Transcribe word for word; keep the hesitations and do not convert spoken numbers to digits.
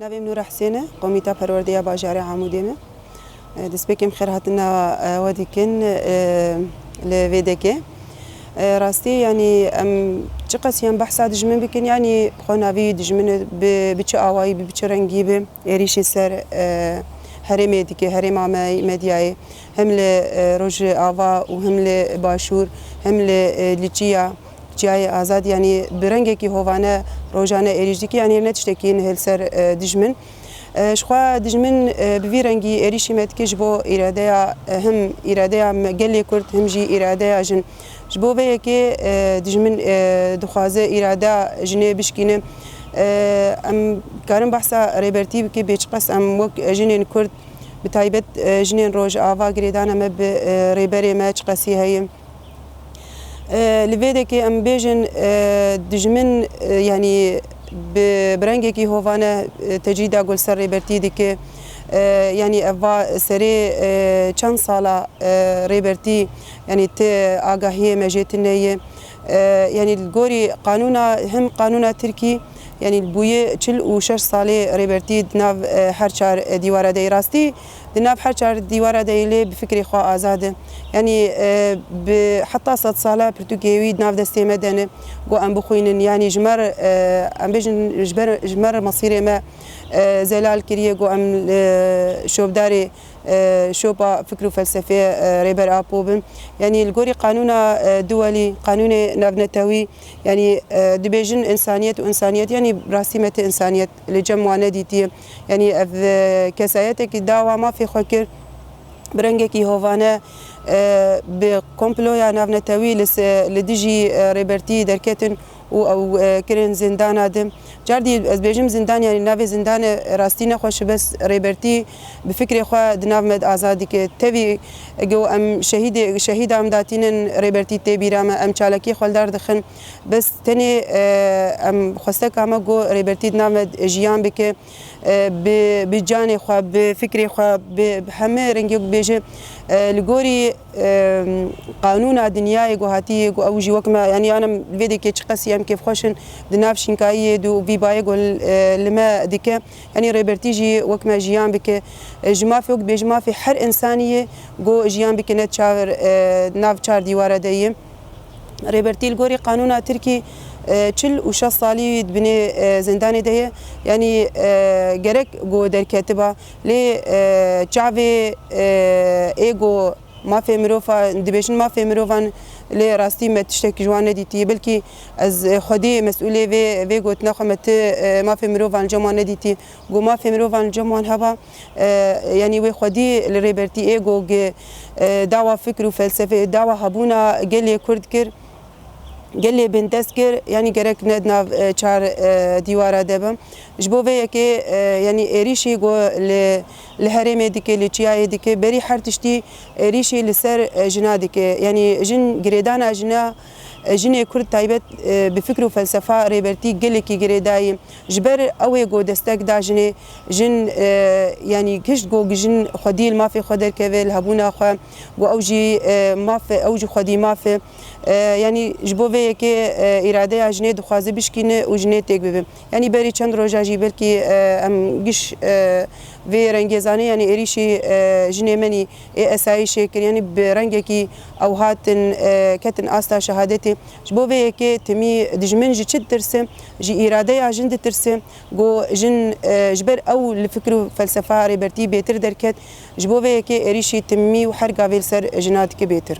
Navê min Nûra Husên e, Komîta Perwerdeya Bajarê Amûdê me. E, destpêkê em xêrhatina, e, we dikin, e, li vê dekê. E, rastî, yanî em çiqas em behsa dijmin bikin, yanî xwe navî dijmin bi, bi çi awayî bi, bi çi rengî bi êrîşî ser, e, herêmê dike, herêma me, medyayê, hem li, e, Rojava û hem li Başûr, hem li, e, Liçiya, Çiyayê Azad, yanî bi rengekî hovane rojane êrîş dike, yanî ne tiştekî ne li ser, e, dijmin. E, ji xwe dijmin, e, bi vî rengî êrîşî me dike ji bo îradeya, e, him îradeya me, gelê Kurd, him jî îradeya jin. Ji bo vê yekê, e, dijmin, e, dixwaze îradeya jinê bişkîne. E, em karin behsa rêbertî bike, bê çiqas em wek jinên Kurd, bi taybet, e, jinên Rojava girêdana me bi, e, rêberê me çiqasî heye. E, li vê dekê em bêjin, e, dijmin, e, yanî bi, bi rengekî hovane, e, tecrîda ku li ser rêbertî dike. E, yanî ev va serê, e, çend sala, e, rêbertî, yanî ti agahiyê me jê tune ye. E, yanî li gorî qanûna, him qanûna Tirkî, yanî li bûyê çil û şeş salê rêbertî di nav, e, her çar, e, dîwara de yê. Rastî, di nav her çar dîwara de yê, lê bi fikrê xwe azad e. Yanî, e, bi heta sed sala pirtûkê wî di nav destê me de ne, ku em bixwînin. Yanî ji me re, e, em bêjin, ji ber, ji me re mesîrê me, e, zelal kiriye, ku em, e, şopdarê, e, şopa fikr û felsefeyê, e, Rêber Apo bin. Yanî li gorî qanûna, e, duwelî, qanûnê navnetewî, yanî, e, dibêjin însaniyet û însaniyet, yanî rastî me ti însaniyet li cem wan nedîtiye. Yanî ev, e, kesayetekî dawa mafê xwe kir, bi rengekî hovane, e, bi komploya navnetewî li se-, li dijî, e, rêbertî derketin û ew, e, kirin zindana din. Cardî ez bêjim zindan, yanî navê zindanê rastî nexweş e, bes rêbertî bi fikrê xwe di nav me de azad dike. Tevî ego em şehîdê, şehîda em datînin, rêbertî tê bîra me, em çalakiyê xwe li dar dixin. Bes tenê, e, em xwesteka me ku rêbertî di nav me de jiyan bike, e, bi, bi canê xwe, bi fikrê xwe, bi, bi hemî rengê ku bêje, e, li gorî, e, qanûna dinyayê ku hatiye, ku ew jî wek me, yanî yan em vê dekê çiqasî em kêfxweş in, di nav şînkayiyê de û vî bayê ku, e, li me dike, yanî rêbertî jî wek me jiyan bike, e, ji mafê wek bêje mafê her însanî ye ku jiyan bike ne çar, e, nav çar dîwara de ye. Rêbertî li gorî qanûna Tirkî, e, çil û şeş salî di binê, e, zindanê de ye. Yanî, e, gerek ku derketiba, lê, e, çavê, e, ê ku mafê mirovan, dibêjin mafê mirovan, lê rastî me tiştek ji wan nedîtî. Belkî ez, e, xwedî mesûlê vê, vê gotina xwe, me ti, e, mafê mirovan li cem wan nedîtî. Ku mafê mirovan li cem wan heba, e, yanî wê xwedî li rêbertî ê ku gi, e, dawa fikr û felsefê, dawa hebûna gelê Kurd kir, gelê bindest kir, yanî gerek ne di nav, e, çar, e, dîwara de be. Ji bo vê yekê, e, yanî êrîşî ku li, li herêmê dike, li çiyayê dike, berî her tiştî êrîşî li ser, e, jina dike. Yanî jin girêdana jina, e, jinê Kurd taybet, e, bi fikr û felsefa rêbertî gelekî girêdayî. Ji ber ew ê ku destek da jinê, jin, e, yanî gişt ku jin xwedî li mafê xwe derkeve, li hebûna xwe, ku ew jî, e, maf e, ew jî xwedî maf e. E, yanî ji bo vê yekê, e, îradeya jinê dixwaze bişkîne û jinê têk bibe. Yanî berî çend roja jî belkî, e, em giş, e, vê rengêzanê, yanî êrîşî, e, jinê menî ê esayîşê kir, yanî bi rengekî ew hatin, e, ketin asta şehadetê. Ji bo vê yekê timî dijmin ji çi ditirse, ji îradeya jin ditirse, ku jin, e, ji ber ew li fikr û felsefa rêbertî bêtir derket, ji bo vê yekê êrîşî timî û her gavê li ser jina dike bêtir.